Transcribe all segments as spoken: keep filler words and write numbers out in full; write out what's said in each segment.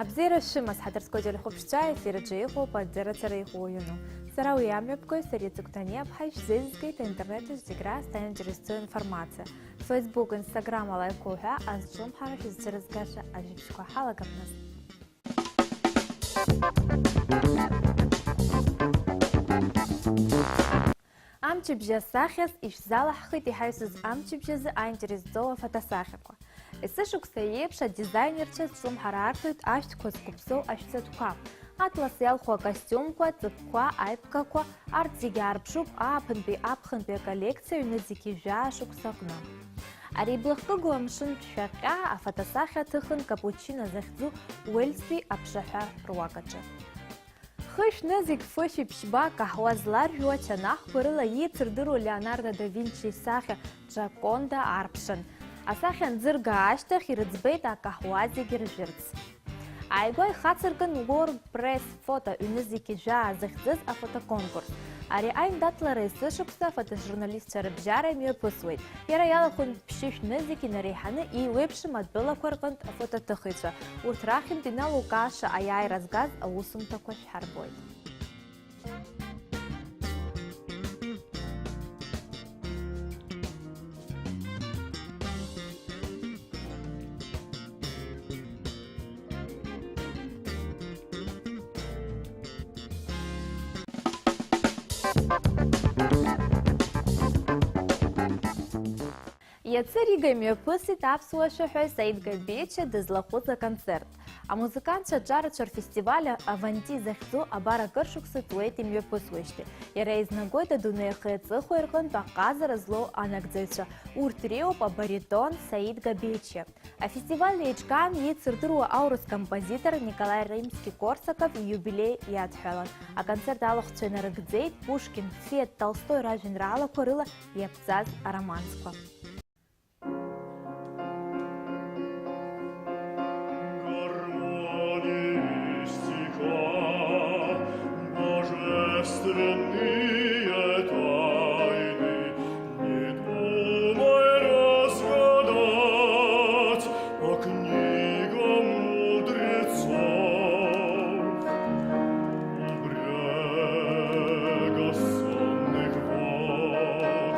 Абзиара шәымаз, ҳаҭырқәа телехәаԥшцәа, ефир аҿы иҟоуп аӡарацара иҟоу иану. Сара уи амҩаԥгаҩ Сариа Цыгәҭаниаԥҳа ишәзеизызгеит аинтернет аҿы зегь раасҭа иаинтересӡоу информациа. Facebook, Instagram алаикқәа уҳәа азҿлымҳара шәызцәырызгаша ажәабжьқәа ҳалагап нас. Амчыбжьа асахьаз ишәзалаҳхит иҳаҩсыз амчыбжьазы аинтересӡоу афотосахьақәа. Есышықәса еиԥш адизаинерцәа зҿлымҳара арҭоит ашәҭқәа зқәыԥсоу ашәҵатәқәа, атлас иалху акостиумқәа, аҵыкқәа, аиԥкақәа, арҭ зегьы аарԥшуп ааԥынтәи аԥхынтәи аколлекциа ҩнызқьи жәаа шықәса аҟны. Ари иблахкыгоу амшынтә шәаҟьа афотосахьа аҭыхын Капучино захьӡу Уельстәи аԥшаҳәа руак аҿы. Хышә нызқь фышәи ԥшьба акаҳуа зларжәуа чанахқәа рыла еицырдыруа Леонардо да Винчи исахьа Джоконда аарԥшын. Асахьа анӡырга ашьҭахь ирыӡбеит акаҳуа зегьы ржәырц. Ааигәа ихацыркын World Press Photo ҩнызқьи жәаа захьӡыз афотоконкурс. Ари аиндаҭлара есышықәса афотожурналистцәа рыбжьара имҩаԥысуеит. Иара иалахәын ԥшьышә нызқь инареиҳаны еиуеиԥшым атәылақәа рҟынтә афотоҭыхыҩцәа. Урҭ рахьынтә иналукааша аиааира згаз аусумҭақәа шәҳарбоит. Иацы Рига имҩаԥысит аԥсуа шәаҳәаҩ Саид Габечиа дызлахәыз аконцерт. Амузыкантцәа аҿарацәа рфестиваль Аванти захьӡу абар акыр шықәса ҵуеит имҩаԥысуеижьҭеи. Иара еизнагоит адунеи ахи аҵыхәеи рҟынтә аҟазара злоу анагӡаҩцәа. Урҭ реиуоуп абаритон Саид Габечиа. Афестиваль еиҿкаан еицырдыруа аурыс композитор Николаи Римски-Корсаков ииубилеи иадҳәалан. Аконцерт алахәцәа инарыгӡеит Пушкин, Фет, Толстои ражәеинраалақәа рыла иаԥҵаз аромансқәа. Гармонистика, божественные тайны, не думай разгадать по книгам мудрецов. Брега сонных вод,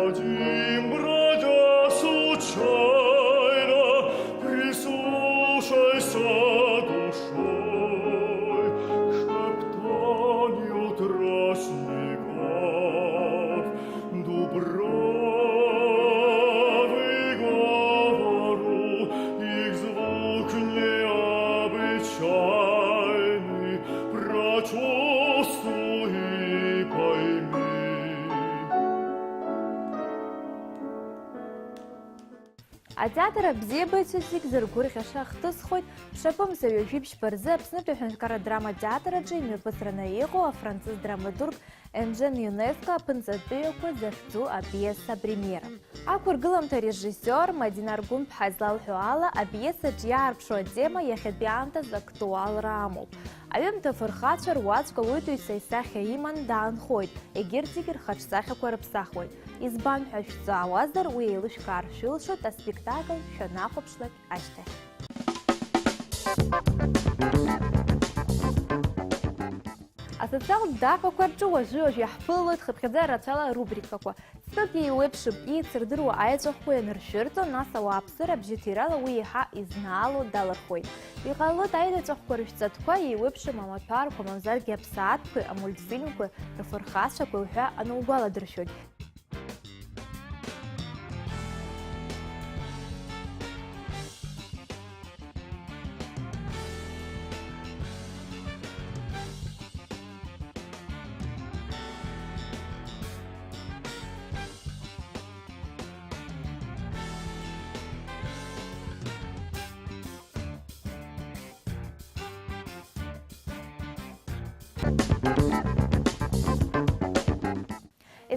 один бродя случайно, прислушайся душой к шептанию тростников, дубравы говору, их звук необычайный, прочувствуй и пойми. Атеатр абзиабаҩцәа зегь зыргәырӷьаша ахҭысхоит, шаԥымза ҩажәи ԥшьба рзы Аԥснытәи аҳәынҭқарратә драматеатр аҿы имҩаԥысраны иҟоу афранцыз драматург Енжен Ионеско Аԥынҵатәыҩақәа захьӡу апиеса апремиера. Ақәыргыламҭа арежиссиор Мадина Аргәынԥҳа излалҳәо ала, апиесаҿ иаарԥшу атема иахьатәи аамҭазы актуалра амоуп. Аҩымҭа афырхацәа руаӡәк ауаҩытәыҩса исахьа иман даанхоит, егьырҭ зегьы рхаҿсахьақәа рыԥсахуеит. Избан ҳәа шәҵаауазар, уи еилышәкаар шәылшоит аспектакль шәанахәаԥшлак ашьҭахь. Асоциалтә даҟақәа рҿы уажәы-уажәы иаҳԥылоит хыԥхьаӡа рацәала арубрикақәа. Ҵык еиуеиԥшым, еицырдыруа аеҵәахәқәа ианыршәырҵо, нас ауааԥсыра абжьыҭирала уи еиҳа изнаало далырхуеит. Иҟалоит аеҵәахәқәа рышәҵатәқәа еиуеиԥшым амаҭәарқәа, мамзаргьы аԥсаатәқәеи амультфильмқәеи рфырхацәақәеи уҳәа анугәаладыршәоит.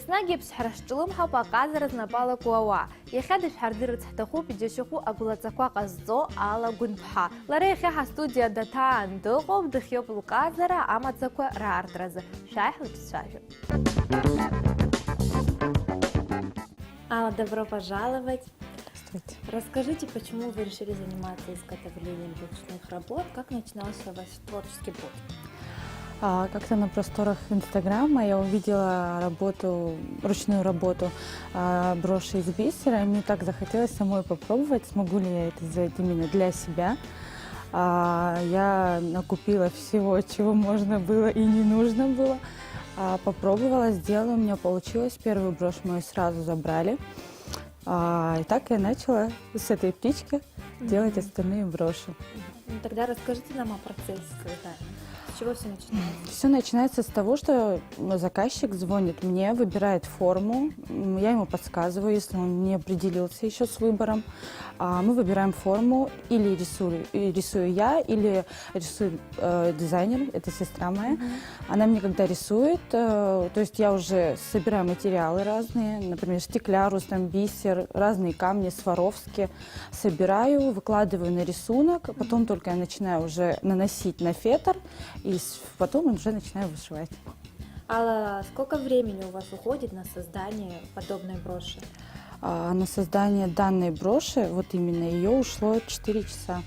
Еснагь иԥсҳәара шҿлымҳауп аҟазара знапала куа ауаа. Иахьа дышәҳардырырц ҳҭахуп иџьашьахәы агәлаҵақәа ҟазҵо Алла Гәынԥҳа. Лара иахьа ҳастудиа даҭаан дыҟоуп, дыхиоуп лҟазара амаӡақәа раартразы. Шәааи ҳлыҿцәажәап. Алла, добро пожаловать! Здравствуйте. Расскажите, почему вы решили заниматься изготовлением ручных работ? Как начинался ваш творческий путь? А, как-то на просторах Инстаграма я увидела работу, ручную работу, а, броши из бисера, и мне так захотелось самой попробовать, смогу ли я это сделать именно для себя. А, я накупила всего, чего можно было и не нужно было. А, попробовала, сделала, у меня получилось. Первую брошь мою сразу забрали. А, и так я начала с этой птички делать остальные броши. Ну, тогда расскажите нам о процессе создания. С чего все начинается? Все начинается с того, что, ну, заказчик звонит мне, выбирает форму, м, я ему подсказываю, если он не определился еще с выбором. А, мы выбираем форму, или рисую, и рисую я, или рисует, э, дизайнер, это сестра моя. Она мне когда рисует, э, то есть я уже собираю материалы разные, например, стеклярус, там, бисер, разные камни, Сваровски. Собираю, выкладываю на рисунок, потом только я начинаю уже наносить на фетр, и с- потом уже начинаю вышивать. Алла, сколько времени у вас уходит на создание подобной броши? А, на создание данной броши, вот именно, ее ушло четыре часа.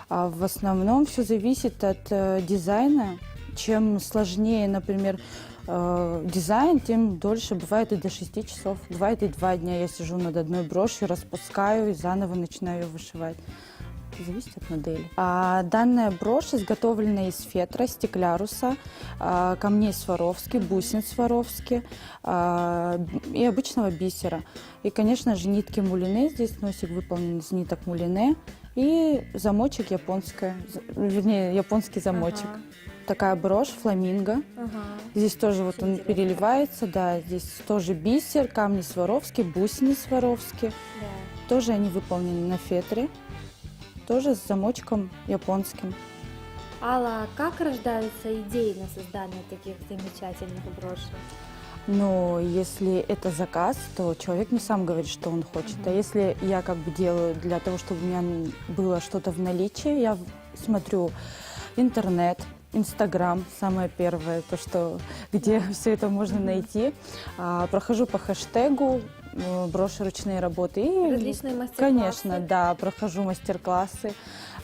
А, в основном все зависит от, э, дизайна. Чем сложнее, например, э, дизайн, тем дольше, бывает и до шести часов. Бывает и два дня я сижу над одной брошью, распускаю и заново начинаю её вышивать. Это зависит от модели. А, данная брошь изготовлена из фетра, стекляруса, а, камней Сваровски, бусин Сваровски, а, и обычного бисера. И, конечно же, нитки мулине. Здесь носик выполнен из ниток мулине. И замочек японская, з- вернее, японский замочек. Ага. Такая брошь, фламинго. Ага. Здесь тоже вот он переливается, да, здесь тоже бисер, камни Сваровски, бусины Сваровски. Да. Тоже они выполнены на фетре, тоже с замочком японским. Алла, как рождаются идеи на создание таких замечательных брошей? Ну, если это заказ, то человек мне сам говорит, что он хочет. А если я как бы делаю для того, чтобы у меня, м, было что-то в наличии, я в- смотрю интернет, Инстаграм, самое первое, то, что где все это можно найти. А, прохожу по хэштегу, м, броши ручные работы. И, различные мастер-классы. Конечно, да, прохожу мастер-классы.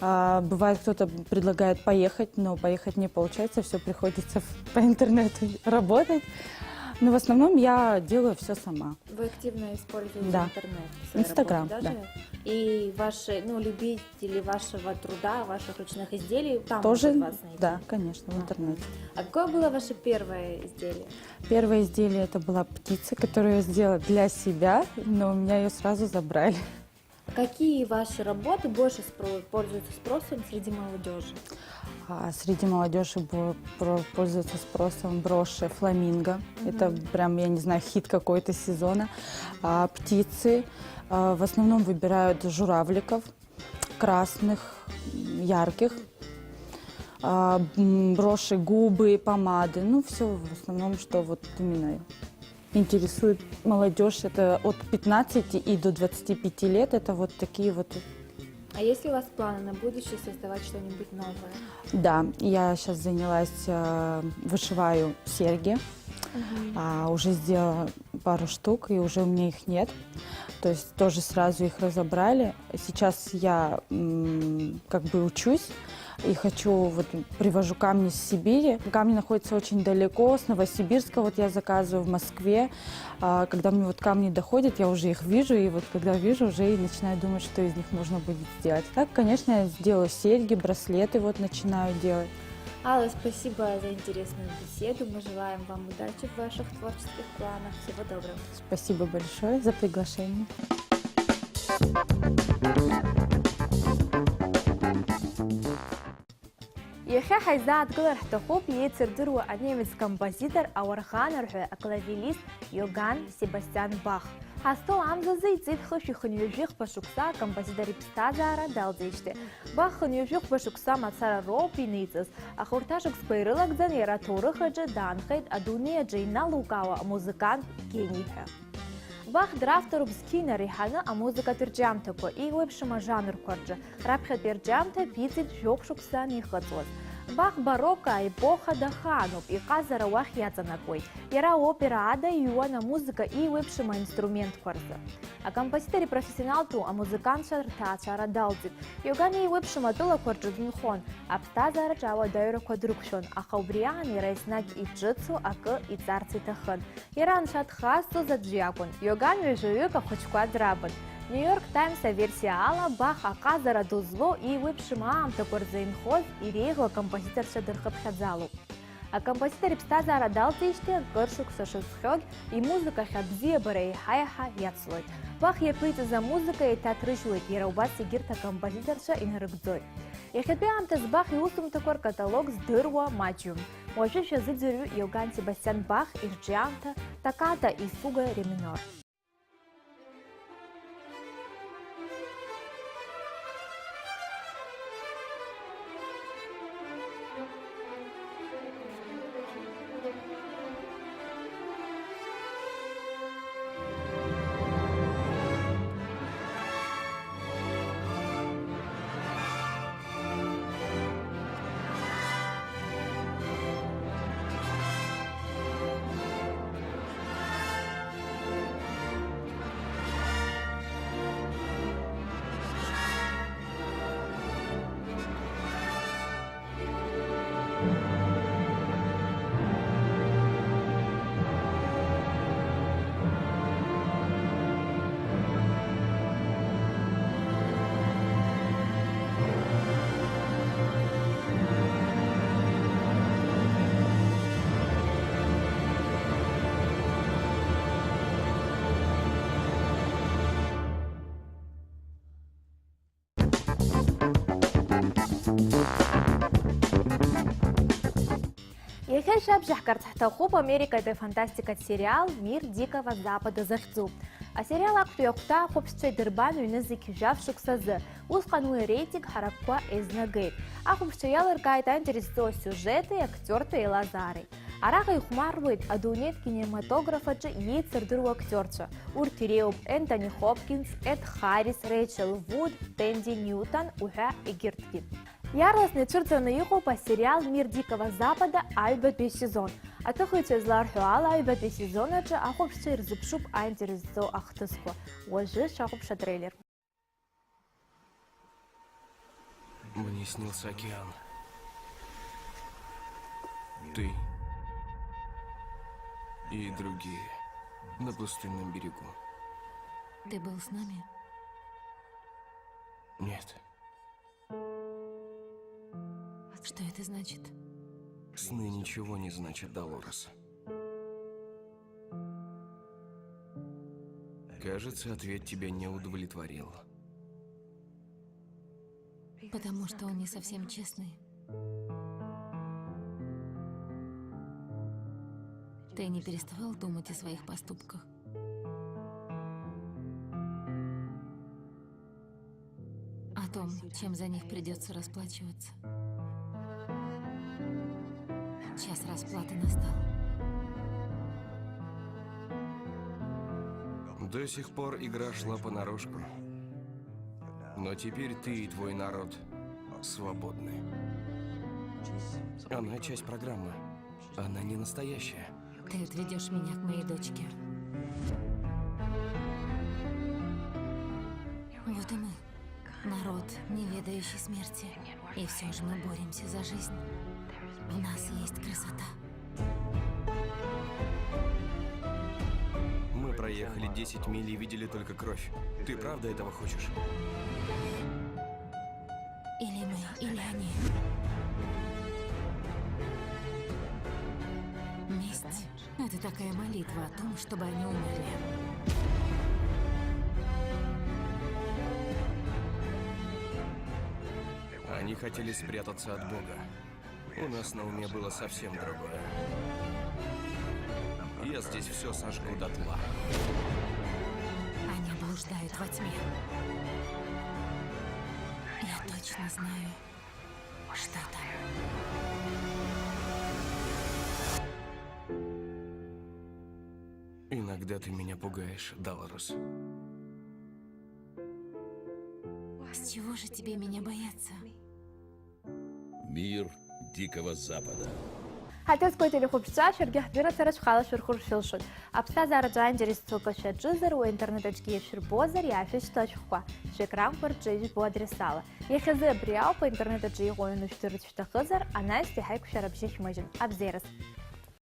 А, бывает, кто-то предлагает поехать, но поехать не получается, все приходится в- по интернету работать. Но в основном я делаю все сама. Вы активно используете, да, интернет в своей, Инстаграм, работе, да, даже? И ваши, ну, любители вашего труда, ваших ручных изделий, там тоже могут вас найти? Да, конечно, в интернете. А какое было ваше первое изделие? Первое изделие — это была птица, которую я сделала для себя, но у меня ее сразу забрали. Какие ваши работы больше спро- пользуются спросом среди молодежи? А, среди молодежи бо- про- пользуются спросом броши фламинго. Это прям, я не знаю, хит какой-то сезона. А, птицы. А, в основном выбирают журавликов, красных, ярких. А, м, броши, губы, помады. Ну, все в основном, что вот именно интересует молодежь. Это от пятнадцати и до двадцати пяти лет. Это вот такие вот. А есть ли у вас планы на будущее создавать что-нибудь новое? Да, я сейчас занялась, э, вышиваю серьги. А, уже сделала пару штук, и уже у меня их нет. То есть тоже сразу их разобрали. Сейчас я, м, как бы учусь и хочу, вот, привожу камни с Сибири. Камни находятся очень далеко, с Новосибирска вот я заказываю, в Москве. А, когда мне вот камни доходят, я уже их вижу, и вот когда вижу, уже и начинаю думать, что из них можно будет сделать. Так, конечно, я сделаю серьги, браслеты вот начинаю делать. Алла, спасибо за интересную беседу. Мы желаем вам удачи в ваших творческих планах. Всего доброго. Спасибо большое за приглашение. Иахьа ҳаизааҭгылар ҳҭахуп иеицырдыруа анемец композитор, ауарханарҳәаҩ, аклавиелист Иоганн Себастиан Бах. Ҳазҭоу амзазы иҵит хышә ихынҩажәи хԥа шықәса акомпозитор иԥсҭазаара далҵижьҭеи. Бах хынҩажәи хәба шықәса мацара роуп иниҵаз, аха урҭ ашықәсқәа ирылагӡан иара аҭоурых аҿы даанхеит адунеи аҿы иналукаауа амузыкант гени ҳәа. Бах дравторуп зқьи нареиҳаны амузыкатә рҿиамҭақәа, еиуеиԥшым ажанрқәа рҿы, раԥхьатәи арҿиамҭа ԥиҵит жәохә шықәса анихыҵуаз. Бах барокко аепоха дахаануп, иҟазара уахь иаҵанакуеит. Иара аопера ада иҩуан амузыка еиуеиԥшым аинструментқәа рзы. Акомпозитор ипрофессионалтәу амузыкантцәа рҭаацәара далҵит. Иоганн еиуеиԥшым атәылақәа рҿы дынхон, аԥсҭазаараҿы ауадаҩрақәа дрықәшәон, аха убри аан иара еснагь иҿыцу акы иҵарц иҭахын. Иара анцәа дхазҵоз аӡә иакәын. Иоганн ҩажәаҩык ахәыҷқәа драбын. Нью-Йорк Таймс аверсиа ала, Бах аҟазара ду злоу, еиуеиԥшым аамҭақәа рзы инхоз, иреиӷьу акомпозиторцәа дырхыԥхьаӡалоуп. Акомпозитор иԥсҭазаара далҵижьҭеи акыр шықәса шыҵхьоугь, имузыкахь абзиабара еиҳа-еиҳа иацлоит. Бах иаԥиҵаз амузыка еиҭаҭрыжьуеит, иара убас егьырҭ акомпозиторцәа инарыгӡоит. Иахьатәи аамҭазы Бах иусумҭақәа ркаталог здыруа маҷҩым. Уажәы шәазыӡырҩы Иоганн Себастиан Бах ирҿиамҭа Токката и фуга ре минор. Иахьа шәабжьаҳгарц ҳҭахуп Америкатәи афантастикатә сериал Мир Дикого Запада захьӡу. Асериал актәи ахәҭа ахәаԥшцәа идырбан ҩнызқь жәаф шықәсазы, усҟан уи ареитинг ҳаракқәа еизнагеит. Ахәаԥшцәа иалыркааит аинтерес зҵоу асиужети актиортәи еилазаареи. Араҟа ихәмаруеит адунеитә кинематограф аҿы иеицырдыруа актиорцәа. Урҭ иреиуоуп Ентони Хопкинс, Эд Харрис, Рейчел Вуд, Тэнди Ньютон уҳәа егьырҭгьы. Иаарласны ицәырҵраны иҟоуп асериал Мир Дикого Запада аҩбатәи асезон. Аҭыхыҩцәа изларҳәо ала, аҩбатәи асезон аҿы ахәаԥшцәа ирзыԥшуп аинтерес зҵоу ахҭысқәа. Уажәы шәахәаԥш атреилер. Мне снился океан. Ты. И другие. На пустынном берегу. Ты был с нами? Нет. Что это значит? Сны ничего не значат, Долорес. Кажется, ответ тебя не удовлетворил. Потому что он не совсем честный. Ты не переставал думать о своих поступках? О том, чем за них придётся расплачиваться. Час расплаты настал. До сих пор игра шла понарошку. Но теперь ты и твой народ свободны. Она часть программы. Она не настоящая. Ты отведёшь меня к моей дочке. Вот и мы. Народ, не ведающий смерти. И всё же мы боремся за жизнь. В нас есть красота. Мы проехали десять миль и видели только кровь. Ты правда этого хочешь? Или мы, или они. Месть. Это такая молитва о том, чтобы они умерли. Они хотели спрятаться от Бога. У нас на уме было совсем другое. Я здесь всё сожгу дотла. Ждает во тьме. Я точно знаю, что там. Иногда ты меня пугаешь, Долорес. С чего же тебе меня бояться? Мир Дикого Запада. Ҳаҭызқәа телехәаԥшцәа, шәаргьы ҳдыррацара шәхала шәырхәыр шәылшоит. Аԥсҭазаараҿы аинтерес цәылкы шәаҿызар, уи интернет аҿгьы ишәырбозар, иаашәышьҭла ашәҟәқәа шәекранқәа рҿы ижәбо адрес ала. Иахьазы абри ауп, аинтернет аҿы иҟоу аҩны шәдырырц шәҭахызар, анаҩстәи ҳаиқәшәара абжьы хьмыжьын. Абзиараз!